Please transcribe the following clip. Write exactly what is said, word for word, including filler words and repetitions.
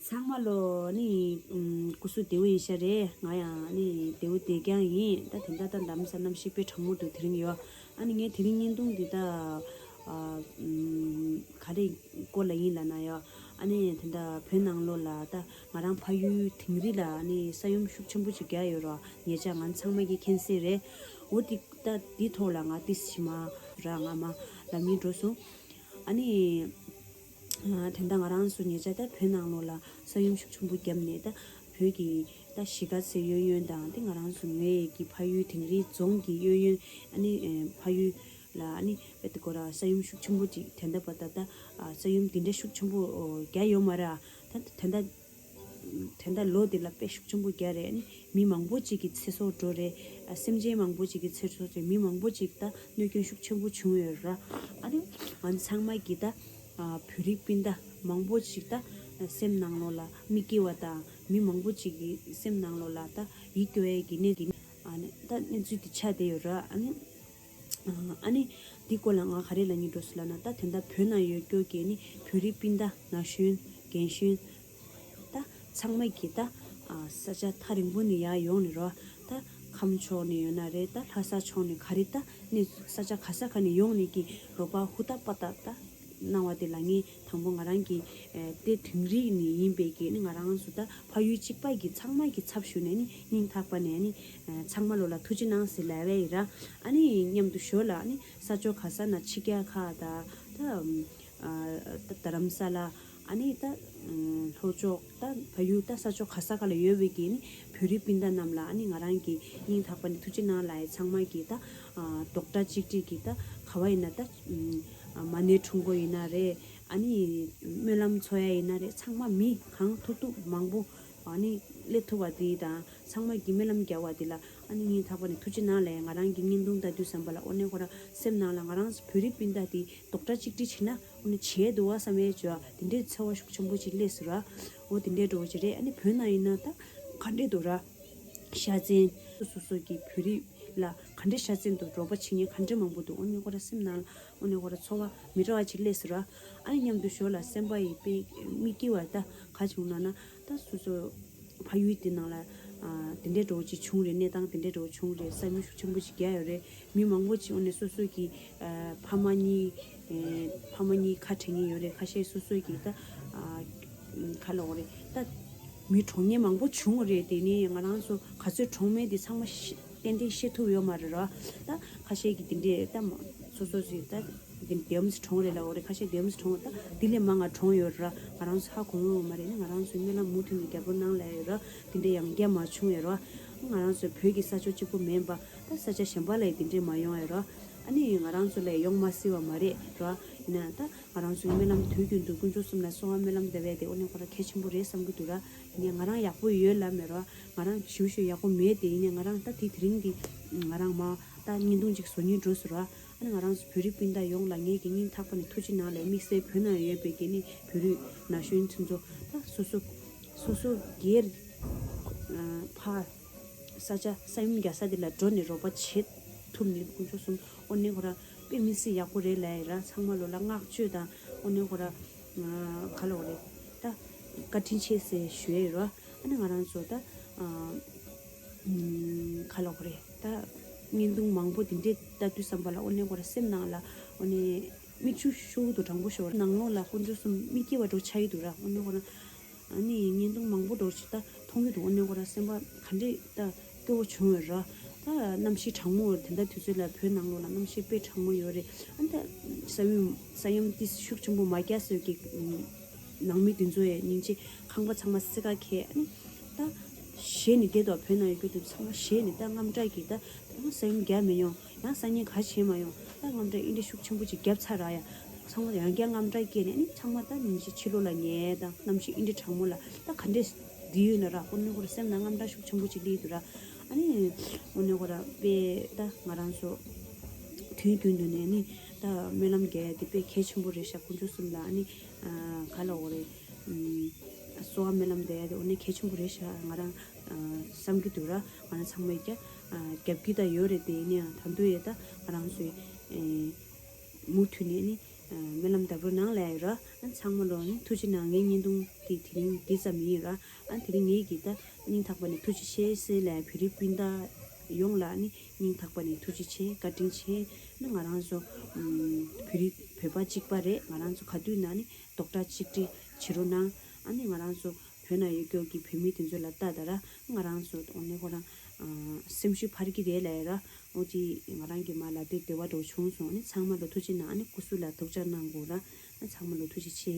ཚང་མ་ལོ་ནི་ཨུམ་སྐུ་གཟུགས་བདེ་བོ་ཡིན་ཤག་རེད། ང་ཡང་ནི་བདེ་བོ་བདེ་རྐྱང་ཡིན། ད་དེ་འདྲ་ད་གནམ་ས་གནམ་གཤིས་དཔེ་གྲང་མོ་འདུག་དེ་རིང་ཡོ། ཨ་ནི་ངས་དེ་རིང་བརྙན་ཐུང་འདི་ད་ཨ་ཨུམ་ག་རེ་སྐོར་ལ་ཡིན་ལབ་ན་ཡོ། ཨ་ནི་དེ་འདྲ་བོད་ནང་ལོགས་ལ་ད་ང་རང་ཕ་ཡུལ་དིང་རི་ལ་ཨ་ནི་ས་ཡོམ་ཤུགས་ཆེན་པོ་ཅིག་བརྒྱབ་ཡོད་རོ། ཉེ་ཆར་ང་ཚང་མ་གིས་མཁྱེན་གསལ་རེད། འོ་དེ་ད་དེ་ཐོག་ལ་ང་ཏིས་ཞི་མ་ར་ང་མ་ལབ་སྙིང་འདོད་སོང་། ཨ་ནི། ཨ་དེ་འདྲ་ང་རང་ཚོ་ཉེ་ཆར་ད་བོད་ནང་ལོགས་ལ་ས་ཡོམ་ཤུགས་ཆེན་པོ་བརྒྱབ་ནས་ད་བོད་ཀྱི་ད་གཞིས་ཀ་རྩེ་གཡས་གཡོན་དང་དེ་ང་རང་ཚོ་ངའི་གི་ཕ་ཡུལ་དིང་རི་རྫོང་གི་གཡས་གཡོན་ཨ་ནི་ཨེ་ཕ་ཡུལ་ལ་ཨ་ནི་དཔེ་དེ་སྐོར་ལ་ས་ཡོམ་ཤུགས་ཆེན་པོ་ཅིག་དེ་འདྲ་པ་ད་ད་ཨ་ས་ཡོམ་དེ་འདྲ་ཤུགས་ཆེན་པོ་ཨོ་བརྒྱབ་ཡོད་མ་རེད། ད་དེ་འདྲ་དེ་འདྲ་ལོ་དེ་ལ་དཔེ་ཤུགས་ཆེན་པོ་བརྒྱབ་རེད། ཨ་ནི་མི་མང་པོ་ཅིག་གི་ཚེ་སྲོག་འགྲོ་རེད། ཨ་སེམས་ཅན་མང་པོ་ཅིག་གི་ཚེ་སྲོག་རེད། མི་མང་པོ་ཅིག་ད་གནོད་སྐྱོན་ཤུགས་ཆེན་པོ་བྱུང་ཡོད་ར། ཨ་ནི་ང་ཚང་མ་གི་ད་ཨ་བོད་རིགས་སྤུན་ཟླ་མང་པོ་ཞིག་ད་སེམས་ནང་ལོགས་ལ་མི་སྐྱིད་པ་དང་མི་མང་པོ་ཞིག་གི་སེམས་ནང་ལོགས་ལ་ད་ཡིད་སྐྱོ་བའི་གི་གནས་གི་ཨ་ནི་ད་གནས་ཚུལ་དེ་ཆགས་བསྡད་ཡོད་ར། ཨ་ནི་ཨ་ནི་འདི་སྐོར་ལ་ང་ག་རེ་ལབ་སྙིང་འདོད་སོང་ལབ་ན། ད་དེ་འདྲ་བོད་ནང་ཡོད་སྐྱོ་གི་ནི་བོད་རིགས་སྤུན་ཟླ་ན་གཞོན་རྒན་གཞོན་ད་ཚང་མ་གི་ད་ཨ་ས་ཆ་ཐག་རིང་པོ་ནས་ཡར་ཡོང་ནས་རོ། ད་ཁམས་ཕྱོགས་ནས་ཡོད་ན་རེད། ད་ལྷ་ས་ཕྱོགས་ནས་ག་རེ་ད་ནི་ས་ཆ་ག་ས་ག་ནས་ཡོང་ནས་ཀྱི་རོགས་པ་ཧུར་ཐག་པ་ཐག་ད་གནང་བ་དེ་ལ་ངས་དང་པོ་ང་རང་གི་ཨེ་དེ་དིང་རི་ནས་ཡིན་པའི་གི་ནི་ང་རང་ཚོ་ད་ཕ་ཡུལ་གཅིག་པ་གི་ཚང་མ་གི་ཚབ་ཞུས་ནས་ནི་སྙིང་ཐག་པ་ནས་ནི་ཨེ་ཚང་མ་ལོ་ལ་ཐུགས་རྗེ་གནང་ཟེར་ལབ་པ་ཡིན་ར། ཨ་ནི་མཉམ་དུ་ཞོར་ལ་ནི་ས་ཕྱོགས་ག་ས་ན་ཕྱི་རྒྱལ་ཁག་ད་ད་ཨ་ད་རྡ་རམ་ས་ལ་ཨ་ནི་ད་ལྷོ་ཕྱོགས་ད་བལ་ཡུལ་ད་ས་ཕྱོགས་ག་ས་ག་ལ་ཡོད་པའི་གི་ནི་བོད་རིགས་སྤུན་ཟླ་རྣམས་ལ་ཨ་ནི་ང་རང་གི་སྙིང་ཐག་པ་ནས་ཐུགས་རྗེ་གནང་ལབ་ཡ། ཚང་མ་གི་ད་ཨ་རྡོག་ཁྲ་གཅིག་སྒྲིལ་གི་ད་ག་བ་ཡིན་ན་ད་མ་ཎི་འཁྲུངས་སྐོར་ཡིན་ན་རེད། ཨ་ནི་སྨོན་ལམ་འཚོགས་ཡ་ཡིན་ན་རེད། ཚང་མ་མི་གང་ཐུབ་ཐུབ་མང་པོ་ཨ་ནི་སླེབས་ཐུབ་པ་དེ་དང་ཚང་མ་གི་སྨོན་ལམ་རྒྱག་པ་དེ་ལ་ཨ་ནི་སྙིང་ཐག་པ་ནས་ཐུགས་རྗེ་གནང་ལབ་ཡ། ང་རང་གི་བརྙན་ཐུང་ལྟ་དུས་ཙམ་པ་ལ་ཨོ་ནེ་ཁོ་ར་སེམས་ནང་ལ་ང་རང་བོད་རིགས་སྤུན་ཟླ་དེ་རྡོག་ཁྲ་གཅིག་སྒྲིལ་བྱེད་ན་ཨོ་ནི་བྱས་འདུག་བ་བསམ་ཡས་བྱོས། དེ་འདྲའི་ཚོར་བ་ཤུགས་ཆེན་པོ་ཅིག་སླེབས་སོང་ར། འོ་དེ་འདྲའི་འགྲོ་བ་ཅིག་རེད། ཨ་ནི་བོད་ནང་ཡིན་ན་ད་ག་འདྲས་འདུག་ར། ཤ་ཚན་སོ་སོ་གི་བོད་རིགས་ལ་ག་འདྲས་ཤ་ཚན་འདུག་རོགས་པ་བྱེད་མཁན་ག་འདྲས་མང་པོ་འདུག་ཨོ་ནི་ཁོ་ར་སེམས་ནང་ལ་ཨོ་ནི་ཁོ་ར་ཚོར་བ་མི་འདྲ་བ་ཅིག་སླེབས་སོང་ར། ཨ་ནི་མཉམ་དུ་ཞོར་ལ་སེམས་པ་ཡི་དཔེ་མི་སྐྱིད་བ་ད་ག་བྱུང་ན་ན་ད་སོ་སོ་ཕ་ཡུལ་དེ་ནང་ལ་ཨ་དེ་འདྲའི་འགྲོ་བ་ཅིག་བྱུང་རེད། གནས་སྟངས་དེ་འདྲའི་འགྲོ་བ་བྱུང་རེད། ས་ཡོམ་ཤུགས་ཆེན་པོ་ཅིག་བརྒྱབ་ཡོད་རེད། མི་མང་པོ་ཅིག་ཨོ་ནི་སོ་སོ་གི་ཨ་ཕ་མ་གཉིས་ཨེ་ཕ་མ་གཉིས་ཁ་བྲལ་མཁན་ཡོད་རེད། ཁ་ཤས་སོ་སོ་གི་ད་ཨ་ག་ལབ་དགོས་རེད། ད་མི་གྲོངས་མཁན་མང་པོ་བྱུང་བ་རེད། དེ་ནས་ང་རང་ཚོ་ག་ཚོད་གྲོངས་མེད་དེ་ཚང་མ་ཤེས་ཏན་ཏན་ཤེས་ཐུབ་ཡོད་མ་རེད་ར། ད་ཁ་ཤས་ཀྱིས་དེ་འདྲས་ད་མ་སོ་སོ་སོས་ད་དེ་དེའམ་སི་གྲོངས་རེད་ལབ་དགོས་རེད། ཁ་ཤས་དེའམ་སི་གྲོངས། ད་དེ་ལས་མང་ང་གྲོངས་ཡོད་ར། ང་རང་ཚོ་ཧ་གོ་ཡོད་མ་རེད། ནི་ང་རང་ཚོའི་སྨོན་ལམ་མུ་མཐུད་ནས་རྒྱབ་སྐྱོར་གནང་ལབ་ཡོད་ར། དེ་འདྲས་ཡང་བརྒྱབ་མ་བྱུང་ཡོད་ར། ང་རང་ཚོའི་བོད་ཀྱི་ས་ཕྱོགས་གཅིག་པུ་མིན་པ་ད་ས་ཆ་གཞན་པ་ལ་ཡང་དེ་འདྲས་མ་ཡོང་ཡོད་ར། ཨ་ནི་ང་རང་ཚོ་ལ་ཡོང་མ་སྲིད་པ་མ་རེད་ར། ཡིན་ན་ད་ང་རང་ཚོའི་སྨོན་ལམ་དུས་རྒྱུན་དུ་དཀོན་མཆོག་གསུམ་ལ་གསོལ་བ་སྨོན་ལམ་འདེབས་པ་དེ་ཨོ་ནི་ཁོ་ར་གལ་ཆེན་པོ་རེད་བསམ་གྱི་འདུག་ར། ཡིན་ནའི་ང་རང་ཡག་པོ་ཡོད་ལབ་མེད་ར། ང་རང་ཞེ་པོ་ཞེ་ཡག་པོ་མེད་དེ། ཡིན་ནའི་ང་རང་ད་དེ་དེ་རིང་འདི་ང་རང་མ་ད་བརྙན་ཐུང་ཅིག་བཟོ་སྙིང་འདོད་སོང་ར། ཨ་ནི་ང་རང་ཚོ་བོད་རིགས་སྤུན་ཟླ་ཡོངས་ལ་ངས་ཀྱི་སྙིང་ཐག་པ་ནས་ཐུགས་རྗེ་གནང་ལབ། དམིགས་བསལ་བོད་ནང་ཡོད་པའི་གི་ནི་བོད་རིགས་ན་གཞོན་ཚོ་ཚོ་ད་སོ་སོ་སོ་སོ་སྒེར་ཕ་ས་ཆ་ས་ཡོམ་རྒྱག་ས་དེ་ལ་འགྲོ་ནས་རོགས་པ་བྱེད་ཐུབ་ནས་དཀོན་མཆོག་གསུམ་ཨོ་ནི་ཁོ་ར་དཔེ་མི་སྲིད་ཡག་པོ་རེད་ལབ་ཡ་ར། ཚང་མ་ལོ་ལ་བསྔགས་བརྗོད་དང་ཨོ་ནི་ཁོ་ར་ག་ལབ་དགོས་རེད། ད་བཀའ་དྲིན་ཆེ་ཟེར་ཞུ་ཡ་ཡོད་ར། ཨ་ནི་ང་རང་ཚོ་ད་ག་ལབ་དགོས་རེད། ད་བརྙན་ཐུང་མང་པོ་དེ་འདྲས་ལྟ་དུས་ཙམ་པ་ལ་ཨོ་ནི་ཁོ་ར་སེམས་ནང་ལ་ཨོ་ནི་མིག་ཆུ་ཤོར་གི་འདུག་དྲང་པོ་ཤོར། ནང་ལོགས་ལ་དཀོན་མཆོག་གསུམ་མི་སྐྱིད་པ་འདྲ་ཆགས་ཀྱི་འདུག་ར། ཨོ་ནི་ཁོ་ར་ཨ་ནི་བརྙན་ཐུང་མང་པོ་འདྲ་ཞིག་ད་མཐོང་གི་འདུག་ཨོ་ནི་ཁོ་ར་སེམས་པ་ག་འདྲས་ད་སྐྱོ་བོ་བྱུང་ཡོད་ར། ད་གནམ་གཤིས་གྲང་མོ་དེ་འདྲ་དུས་ཚོད་ལ་བོད་ནང་ལོགས་ལ་གནམ་གཤིས་དཔེ་གྲང་མོ་ཡོད་རེད། ཨ་ནི་ད་ས་ཡོམ་ས་ཡོམ་ཏིས་ཤུགས་ཆེན་པོ་མ་རྒྱག་སྲོལ་གྱི་ནང་མི་དེ་ཚོ་ཡས་སྙིང་རྗེ། ཁང་པ་ཚང་མ་སེར་ཀ་ཁེལ། ཨ་ནི་ད་ཞེད་ནས་བསྡད་འདུག་བོད་ནང་ཡོད་རྒྱུ་དེ་ཚང་མ་ཞེད་ནས་ད་དངངས་སྐྲག་གིས་ད་ད་ས་ཡོམ་རྒྱག་མི་ཡོང་། ཡང་སང་ཉིན་ག་བྱེད་མ་ཡོང་། ད་དངངས་སྐྲག་ཨིན་འདྲ་ཤུགས་ཆེན་པོ་ཅིག་བརྒྱབ་ཚར་ར་ཡ། ཚང་མ་ཡང་བསྐྱར་དངངས་སྐྲག་སྐྱེས་ནས་ཨ་ནི་ཚང་མ་ད་ཉིན་ཞིག་ཕྱི་ལོགས་ལ་ཉལ་དང་གནམ་གཤིས་ཨིན་འདྲ་གྲང་མོ་ལ་ད་ག་འདྲས་བསྡད་ཡོད་ན་ར། ཨོ་ནི་ཁོ་ར་སེམས་ནང་དངངས་སྐྲག་ཤུགས་ཆེན་པོ་ཅིག་སླེབས་འདུག་ར། ཨ་ནི་ཨོ་ནི་ཁོ་ར་དཔེ་ད་ང་རང་ཚོ་དུས་རྒྱུན་དུ་ནས་ནི་ད་སྨོན་ལམ་རྒྱག་ཡ་དེ་དཔེ་གལ་ཆེན་པོ་རེད་ཤག་དཀོན་མཆོག་གསུམ་ལ་ཨ་ནི་ག་ལབ་དགོས་རེད། གསོལ་བ་སྨོན་ལམ་འདེབས་ཡ་དེ་ཨོ་ནི་གལ་ཆེན་པོ་རེད་ཤག་ང་རང་བསམ་གྱི་འདུག་ར། ང་རང་ཚང་མས་ཀྱང་རྒྱབ་ཀྱི་ད་ཡོད་རེད་དེ། ཡིན་ནའང་ད་དུང་ཡོད་ད་ང་རང་ཚོའི་མུ་མཐུད་ནས་ནི་ སྨོན་ལམ་བརྡ་བོ་གནང་ལབ་ཡོད་ར། ཨ་ཚང་མ་ལོ་ནི་ཐུགས་རྗེ་གནང་། ངའི་བརྙན་ཐུང་དེ་དེ་རིང་འདི་ཙམ་ཡིན་ར། ཨ་དེ་རིང་ངའི་གི་ད་སྙིང་ཐག་པ་ནས་ཐུགས་རྗེ་ཆེ་ཟེར་ལབ། བོད་རིགས་སྤུན་ཟླ་ཡོངས་ལ་ནི་སྙིང་ཐག་པ་ནས་ཐུགས་རྗེ་ཆེ། བཀའ་དྲིན་ཆེ། ནི་ང་རང་ཚོ་ཨམ་བོད་རིགས་བོད་པ་གཅིག་པ་རེད། ང་རང་ཚོ་ག་དུས་ན་ནི་རྡོག་རྩ་གཅིག་སྒྲིལ་བྱེད་རོགས་གནང་། ཨ་ནི་ང་རང་ཚོ་བོད་ན་ཡོད་རྒྱུ་གི་བོད་མི་དེ་ཚོ་ལ་ལྟ་ད་ར། ང་རང་ཚོ་འོ་ནི་ཁོ་རང་ཨ་སེམས་ཤུགས་འཕར་གྱི་རེད་ལབ་ཡོད་ར། འོ་དེ་ང་རང་གི་མ་ལ་དེ་བདེ་བ་འདྲ་བོ་བྱུང་སོང་། ཨ་ནི་ཚང་མ་ལ་ཐུགས་རྗེ་གནང་། ཨ་ནི་སྐུ་གཟུགས་ལ་ཐུགས་ཅག་གནང་དགོས་ར། ཨ་ཚང་མ་ལ་ཐུགས་རྗེ་ཆེ།